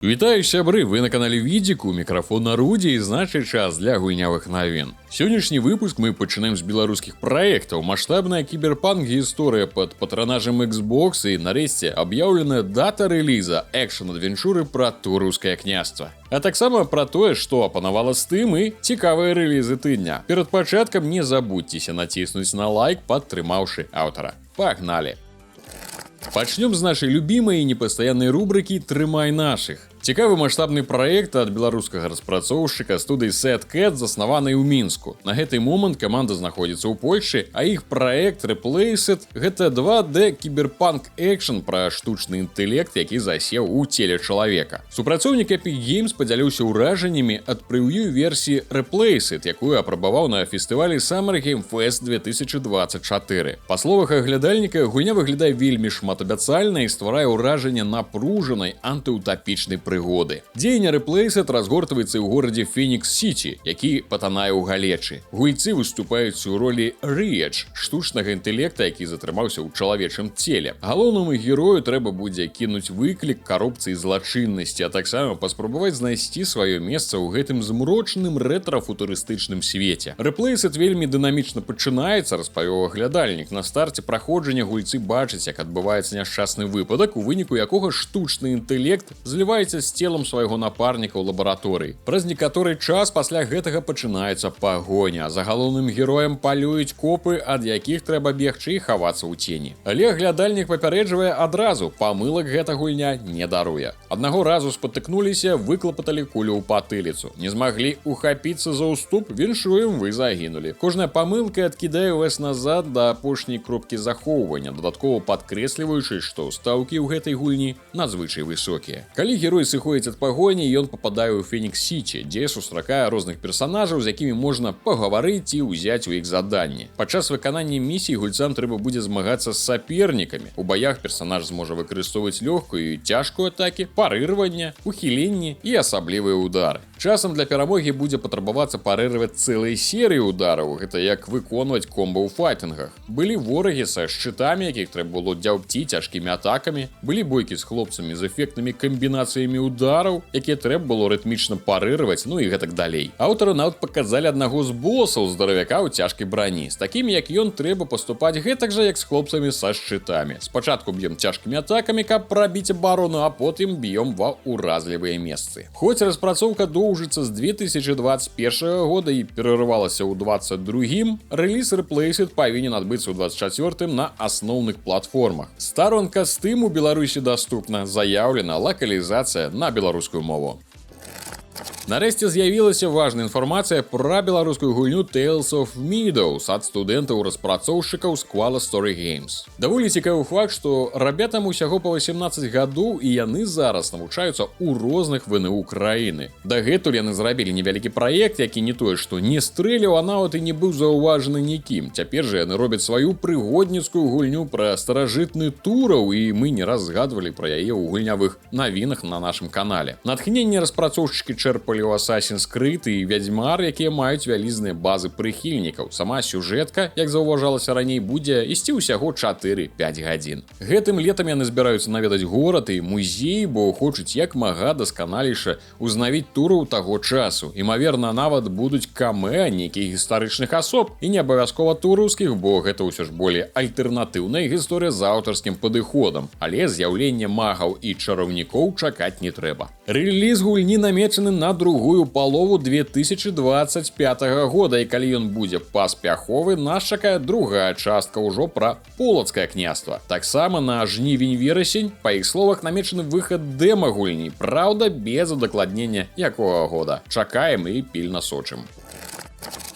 Вітаю, сябры, вы на канале Відзіку, мікрафон на Рудзі, і значыць, час для гульнявых навін. Сённяшні выпуск мы пачынаем з беларускіх праектаў. Маштабная кіберпанк гісторыя пад патранажам Xbox і нарэшце аб'яўленая дата рэліза экшн-адвенчуры пра Тураўскае княства. А таксама пра тое, што апанавала Steam, і цікавыя рэлізы тыдня. Перад пачаткам не забудзьцеся націснуць на лайк, падтрымаўшы аўтара. Пагналі! Пачнём з нашай любімай і непастаяннай рубрыкі «Трымай нашых». Цікавы маштабны праект ад беларускага распрацоўшчыка, студыі Sad Cat, заснаванай у Мінску. На гэты момант каманда знаходзіцца ў Польшчы, а іх праект Replaced — гэта 2D кіберпанк экшн пра штучны інтэлект, які засеў у целе чалавека. Супрацоўнік Epic Games падзяліўся ўражаннямі ад прэўю версіі Replaced, якую апрабаваў на фестывалі Summer Game Fest 2024. Па словах аглядальніка, гульня выглядае вельмі шматабяцальна і стварае ўражанне напружанай антыўтапічнай прыгоды. Дзеянне Replaced разгортваецца ў горадзе Фенікс Сіці, які патанае ў галечы. Гульцы выступаюць у ролі ReAge, штучнага інтэлекта, які затрымаўся ў чалавечым целе. Галоўнаму герою трэба будзе кінуць выклік карупцыі, злачыннасці, а таксама паспрабаваць знайсці сваё месца ў гэтым змрочным рэтрафутурыстычным свеце. «Replaced вельмі дынамічна пачынаецца, — распавёў аглядальнік. На старце праходжання гульцы бачаць, як адбываецца няшчасны выпадак, у выніку якога штучны інтэлект зліваецца з целам свайго напарніка ў лабараторыі. Праз некаторы час пасля гэтага пачынаецца пагоня. За галоўным героем палююць копы, ад якіх трэба бегчы і хавацца ў цені. Але аглядальнік папярэджвае адразу: памылак гэта гульня не даруе. Аднаго разу спатыкнуліся — выклапаталі кулю ў патыліцу. Не змаглі ухапіцца за уступ — віншуем, вы загінулі. Кожная памылка адкідае вас назад да апошняй кропкі захоўвання, дадаткова падкрэсліваючы, што стаўкі ў гэтай гульні надзвычай высокія. Калі герой сыходзіць ад пагоні, ён пападае ў Фенікс Сіці, дзе сустракае розных персанажаў, з якімі можна пагаварыць і ўзяць у іх заданні. Падчас выканання місій гульцам трэба будзе змагацца з сапернікамі. У баях персанаж зможа выкарыстоўваць лёгкую і цяжкую атакі, парыраванне, ухіленні і асаблівыя удары. Часам для перамогі будзе патрабавацца парыраваць цэлыя серыі удараў, гэта як выконваць комба ў файтынгах. Былі ворагі са шчытамі, якіх трэба было дзяўбці цяжкімі атакамі, былі бойкі з хлопцамі з эфектнымі камбінацыямі удараў, якія трэба было рытмічна парыраваць, ну і гэтак далей. Аўтары нават паказалі аднаго з босаў, здаравяка ў цяжкай брані. З такімі, як ён, трэба паступаць гэтак жа, як з хлопцамі са шчытамі. Спачатку б'ем цяжкімі атакамі, каб прабіць абарону, а потым б'ём ва ўразлівыя месцы. Хоць распрацоўка доўжыцца з 2021 года і перарывалася ў 22, рэліз Replaced павінен адбыцца ў 24 на асноўных платформах. Старонка Steam у Беларусі даступна, заяўлена лакалізацыя на беларускую мову. Нарэшце з'явілася важная інфармацыя пра беларускую гульню Tales of Meadows ад студэнтаў распрацоўшчыкаў Squala Story Games. Даволі цікавы факт, што рабятам усяго па 18 гадоў і яны зараз навучаюцца ў розных ВНУ краіны. Дагэтуль яны зрабілі невялікі праект, які не тое што не стрэліў, а нават і не быў заўважаны нікім. Цяпер жа яны робяць сваю прыгодніцкую гульню пра старажытны Тураў, і мы не раз згадвалі пра яе ў гульнявых навінах на нашым канале. Натхненне распрацоўшчыкі чэрпалі ў Assassin's Creed і Вядзьмар, якія маюць вялізныя базы прыхільнікаў. Сама сюжэтка, як заўважалася раней, будзе ісці ўсяго 4-5 гадзін. Гэтым летам яны збіраюцца наведаць горад і музей, бо хочуць як мага дасканалейша узнавіць Тураў таго часу. Імаверна, нават будуць камэа нейкіх гістарычных асоб, і не абавязкова тураўскіх, бо гэта ўсё ж болей альтэрнатыўная гісторыя з аўтарскім падыходам. Але з'яўлення магаў і чараўнікоў чакаць не трэба. Рэліз гульні намечаны на другую палову 2025 года, і калі ён будзе паспяховы, нас чакае другая частка ўжо пра Полацкае княства. Таксама на жнівень-верасень, па іх словах, намечаны выхад дэма гульні, праўда, без удакладнення, якога года. Чакаем і пільна сочым.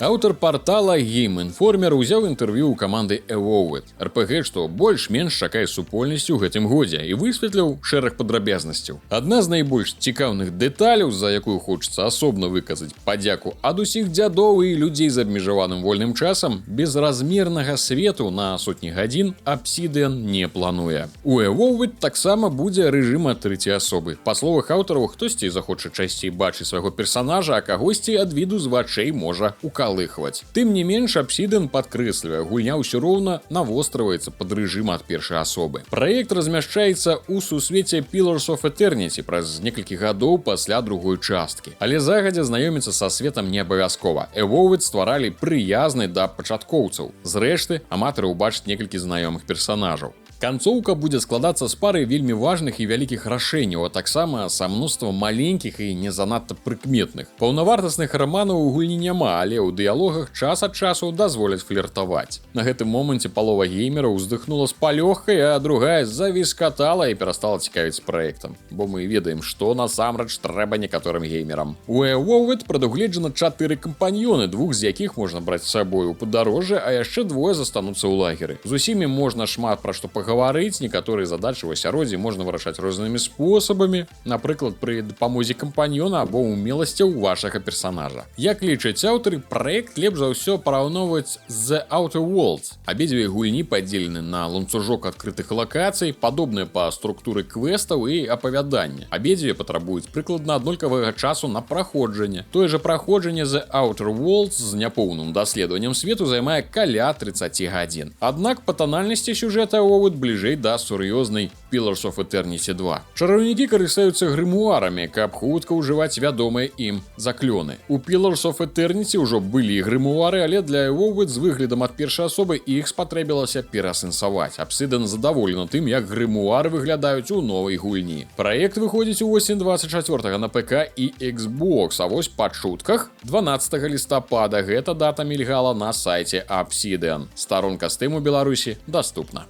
Аўтар партала Game Informer узяў інтэрв'ю ў каманды Avowed, RPG, што больш-менш чакае супольнасць у гэтым годзе, і высветліў шэраг падрабязнасцяў. Адна з найбольш цікаўных дэталяў, за якую хочацца асобна выказаць падзяку ад усіх дзядоў і людзей з абмежаваным вольным часам: безразмернага свету на сотні гадзін Obsidian не плануе. У Avowed таксама будзе рэжым ад трэцяй асобы. Па словах аўтараў, хтосьці захоча часцей бачыць свайго персанажа, а кагосьці ад віду з вачэй можа укарочваць. укалыхваць. Тым не менш, Obsidian падкрэслівае: гульня ўсё роўна навострываецца пад рэжым ад першай асобы. Праект размяшчаецца ў сусвеце Pillars of Eternity праз некалькі гадоў пасля другой часткі. Але загадзя знаёміцца са светам не абавязкова. Avowed стваралі прыязны да пачаткоўцаў. Зрэшты, аматары ўбачаць некалькі знаёмых персанажаў. Канцоўка будзе складацца з пары вельмі важных і вялікіх рашэнняў, а таксама са мноствам маленькіх і не занадта прыкметных. Паўнавартасных раманаў у гульні няма, але ў дыялогах час ад часу дазволяць фліртаваць. На гэтым моманце палова геймераў уздыхнула з палёгкай, а другая завіскатала і перастала цікавіць праектам. Бо мы ведаем, што насамрэч трэба некаторым геймерам. У Avowed прадугледжана чатыры кампаньёны, двух з якіх можна браць з сабой у падарожжа, а яшчэ двое застануцца ў лагеры. З усімі можна шмат пра што пагаварыць, некаторыя задачы ў асяроддзі можна вырашаць рознымі спосабамі, напрыклад, пры дапамозе кампаньёна або умеласцяў вашага персанажа. Як лічаць аўтары, праект лепш за ўсё параўноўваць з The Outer Worlds. Абедзве гульні падзелены на ланцужок адкрытых лакацый, падобныя па структуры квестаў і апавядання. Абедзве патрабуюць прыкладна аднолькавага часу на праходжанне. Тое жа праходжанне The Outer Worlds з няпоўным даследаваннем свету займае каля 30 гадзін. Аднак па танальнасці сюжэта Avowed бліжэй да сур'ёзнай Pillars of Eternity 2. Чараўнікі карыстаюцца грымуарамі, каб хутка ўжываць вядомыя ім заклёны. У Pillars of Eternity ўжо былі грымуары, але для Avowed з выглядам ад першай асобы іх спатрэбілася пераасэнсаваць. Obsidian задаволена тым, як грымуары выглядаюць у новай гульні. Праект выходзіць у восень 24 на ПК і Xbox, а вось па чутках 12 лістапада гэта дата мільгала на сайце Obsidian. Старонка Steam у Беларусі даступна.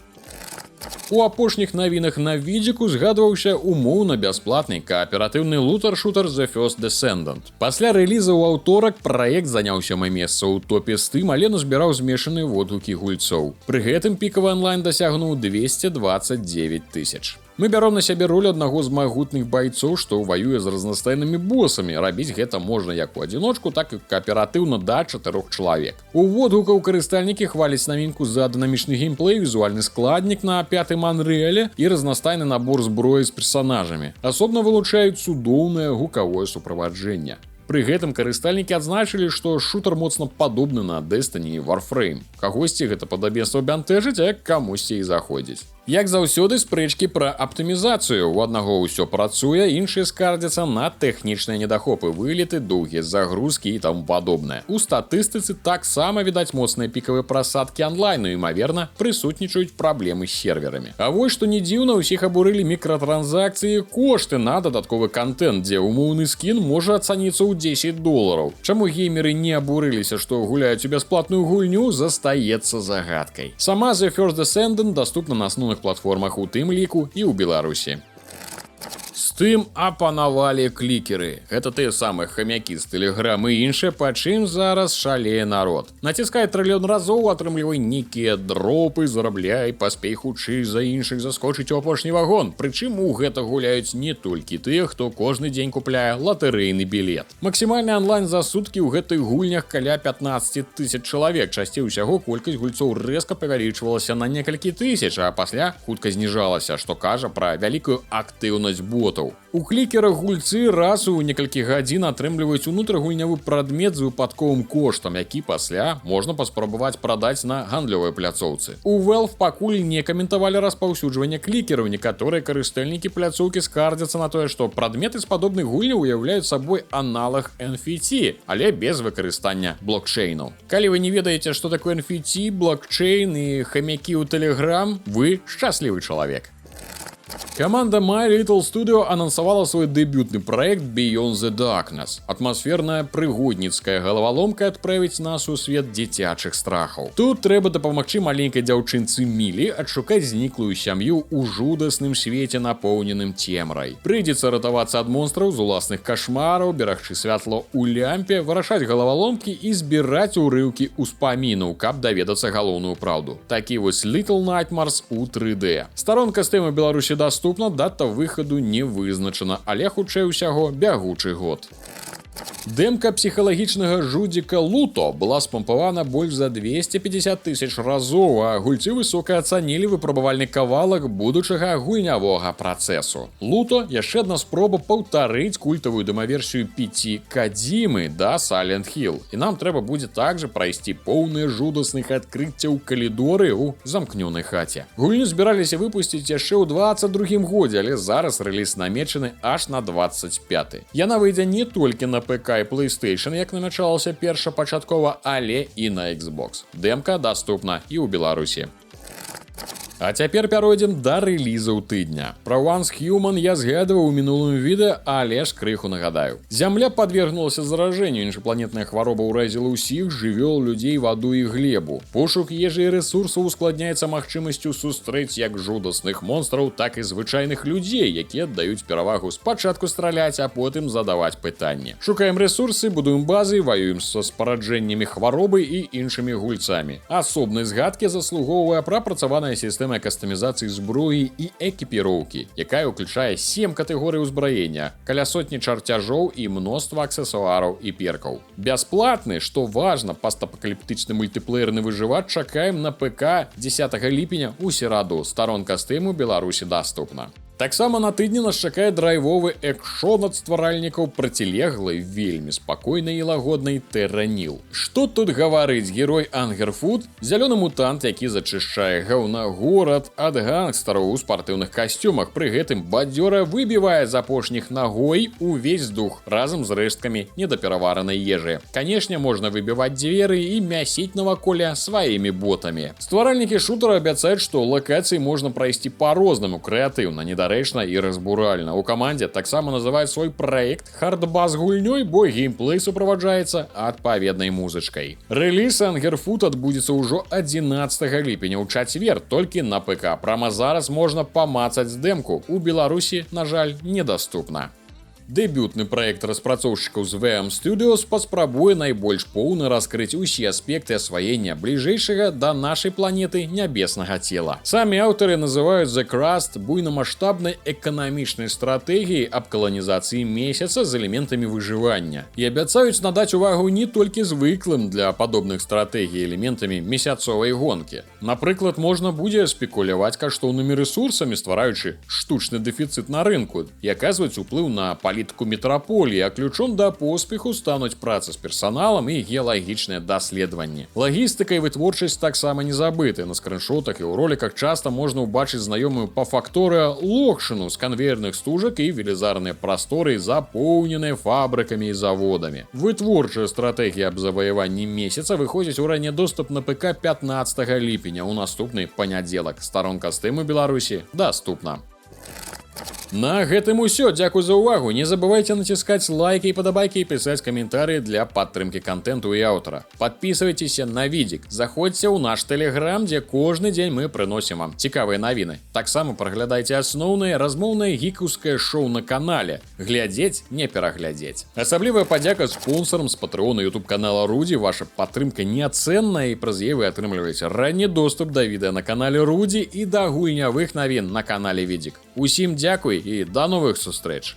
У апошніх навінах на відзіку згадваўся умоўна бясплатны кааператыўны лутар-шутар The First Descendant. Пасля рэліза ў аўторак праект заняў сёмае месца ў топе Steam, але назбіраў змешаныя водгукі гульцоў. Пры гэтым пікавы анлайн дасягнуў 229 тысяч. Мы бяром на сябе ролю аднаго з магутных байцоў, што ваюе з разнастайнымі босамі. Рабіць гэта можна як у адзіночку, так і кааператыўна да чатырох чалавек. У водгукаў карыстальнікі хваляць навінку за дынамічны геймплей, візуальны складнік на пятым Unreal і разнастайны набор зброі з персанажамі. Асобна вылучаюць цудоўнае гукавое суправаджэнне. Пры гэтым карыстальнікі адзначылі, што шутар моцна падобны на Destiny і Warframe. Кагосьці гэта падабенства бянтэжыць, а камусьці і заходзіць. Як заўсёды, спрэчкі пра аптымізацыю. У аднаго ўсё працуе, іншыя скардзяцца на тэхнічныя недахопы, вылеты, доўгія загрузкі і таму падобнае. У статыстыцы таксама відаць моцныя пікавыя прасадкі анлайну, імаверна, прысутнічаюць праблемы з серверамі. А вось што не дзіўна, усіх абурылі мікратранзакцыі, кошты на дадатковы кантэнт, дзе умоўны скін можа ацаніцца ў 10 долараў. Чаму геймеры не абурыліся, што гуляюць у бясплатную гульню, застаецца загадкай. Сама The First Descendant даступна на асноўных платформах, у тым ліку і ў Беларусі. Steam апанавалі клікеры. Гэта тыя самыя хамякі з Telegram і іншыя, па чым зараз шалее народ. Націскай трыльён разоў, атрымлівай нейкія дропы, зарабляй, паспей хутчэй за іншых заскочыць у апошні вагон. Прычым у гэта гуляюць не толькі тыя, хто кожны дзень купляе латарэйны білет. Максімальны анлайн за суткі ў гэтых гульнях каля 15 тысяч чалавек. Часцей усяго колькасць гульцоў рэзка павялічвалася на некалькі тысяч, а пасля хутка зніжалася, што кажа пра вялікую актыўнасць ботаў. У клікерах гульцы раз у некалькі гадзін атрымліваюць унутрагульнявы прадмет з выпадковым коштам, які пасля можна паспрабаваць прадаць на гандлёвай пляцоўцы. У Valve пакуль не каментавалі распаўсюджванне клікераў. Некаторыя карыстальнікі пляцоўкі скардзяцца на тое, што прадметы з падобных гульняў уяўляюць сабой аналаг NFT, але без выкарыстання блокчэйну. Калі вы не ведаеце, што такое NFT, блокчэйн і хамякі ў Telegram, вы шчаслівы чалавек. Каманда My Little Studio анансавала свой дэбютны праект Beyond the Darkness. Атмасферная прыгодніцкая галаваломка адправіць нас у свет дзіцячых страхаў. Тут трэба дапамагчы маленькай дзяўчынцы Мілі адшукаць зніклую сям'ю ў жудасным свеце, напоўненым цемрай. Прыйдзецца ратавацца ад монстраў з уласных кашмараў, берагчы святло ў лямпе, вырашаць галаваломкі і збіраць урыўкі ўспамінаў, каб даведацца галоўную праўду. Такі вось Little Nightmares у 3D. Старонка Steam у Беларусі даступна, дата выхаду не вызначана, але хутчэй усяго бягучы год. Дэмка псіхалагічнага жудзіка «Луто» была спампавана больш за 250 тысяч разоў, а гульцы высока ацанілі выпрабавальны кавалак будучага гульнявога працэсу. «Луто» — яшчэ адна спроба паўтарыць культавую дэмаверсію P.T. Кадзімы да Silent Hill. І нам трэба будзе также прайсці поўныя жудасных адкрыццяў калідоры ў замкнёнай хаце. Гульню збіраліся выпусціць яшчэ ў 22 годзе, але зараз рэліз намечаны аж на 25. Яна выйдзе не толькі на ПК і PlayStation, як намячалася першапачаткова, але і на Xbox. Дэмка даступна і ў Беларусі. А цяпер пяройдзем да рэлізаў тыдня. Пра Once Human я згадваў у мінулым відэа, але ж крыху нагадаю. Зямля падвергнулася заражэнню, іншапланетная хвароба ўразіла ўсіх жывёл, людзей, ваду і глебу. Пошук ежы і рэсурсаў ускладняецца магчымасцю сустрэць як жудасных монстраў, так і звычайных людзей, якія аддаюць перавагу спачатку страляць, а потым задаваць пытанні. Шукаем рэсурсы, будуем базы, ваюем са спараджэннямі хваробы і іншымі гульцамі. Асобнай згадкі заслугоўвае прапрацаваная сістэма кастамізацыі зброі і экіпіроўкі, якая ўключае сем катэгорый узбраення, каля сотні чарцяжоў і мноства аксесуараў і перкаў. Бясплатны, што важна, пастапакаліптычны мультыплеерны выжывач чакаем на ПК 10 ліпеня, у сераду. Старонка Steam у Беларусі даступна. Таксама на тыдні нас чакае драйвовы экшон ад стваральнікаў процілеглай, вельмі спакойнай і лагоднай Terra Nil. Што тут гаварыць: герой Ангерфуд — зялёны мутант, які зачышчае гаўна горад ад гангстараў у спартыўных касцюмах, пры гэтым бадзёра выбівае з апошніх нагой увесь дух разам з рэшткамі недапераваранай ежы. Канешне, можна выбіваць дзверы і мясіць наваколле сваімі ботамі. Стваральнікі шутара абяцаюць, што лакацыі можна прайсці па-рознаму: крэатыўна, недарэчна і разбуральна. У камандзе таксама называюць свой праект хардбас гульнёй, бо геймплей суправаджаецца адпаведнай музычкай. Рэліз Ангерфуд адбудзецца ўжо 11 ліпеня, ў чацвер, толькі на ПК. Прама зараз можна памацаць дэмку. У Беларусі, на жаль, недаступна. Дэбютны праект распрацоўшчыкаў з VM Studios паспрабуе найбольш поўна раскрыць усе аспекты асваення бліжэйшага да нашай планеты нябеснага цела. Самі аўтары называюць The Crust буйнамасштабнай эканамічнай стратэгіяй аб каланізацыі Месяца з элементамі выжывання і абяцаюць надаць увагу не толькі звыклым для падобных стратэгій элементамі месяцовай гонкі. Напрыклад, можна будзе спекуляваць каштоўнымі рэсурсамі, ствараючы штучны дэфіцыт на рынку, і аказваць уплыў на палітыку метраполіі, а ключом да поспеху стануць праца з персаналам і геалагічныя даследаванні. Лагістыка і вытворчасць таксама не забыты. На скрыншотах і ў роліках часта можна ўбачыць знаёмую па Факторыа локшыну з канвеерных стужак і велізарныя прасторы, запоўненыя фабрыкамі і заводамі. Вытворчая стратэгія аб заваяванні Месяца выходзіць у ранні доступ на ПК 15 ліпеня, ў наступны панядзелак. Старонка Steam у Беларусі даступна. На гэтым усё. Дзякуй за ўвагу. Не забывайце націскаць лайки і падабайкі і пісаць каментарыі для падтрымкі кантэнту і аўтара. Падпісвайцеся на відзік, заходзьце ў наш тэлеграм, дзе кожны дзень мы прыносім вам цікавыя навіны. Таксама праглядайце асноўнае размоўнае гікаўскае шоу на канале. Глядзець — не пераглядзець. Асаблівая падзяка спонсорам з Патрэона YouTube канала Рудзі. Ваша падтрымка неацэнная, і праз яе вы атрымліваеце ранні доступ да відэа на канале Рудзі і да гульнявых навін на канале Відзік. Усім дзякуй і да новых сустрэч.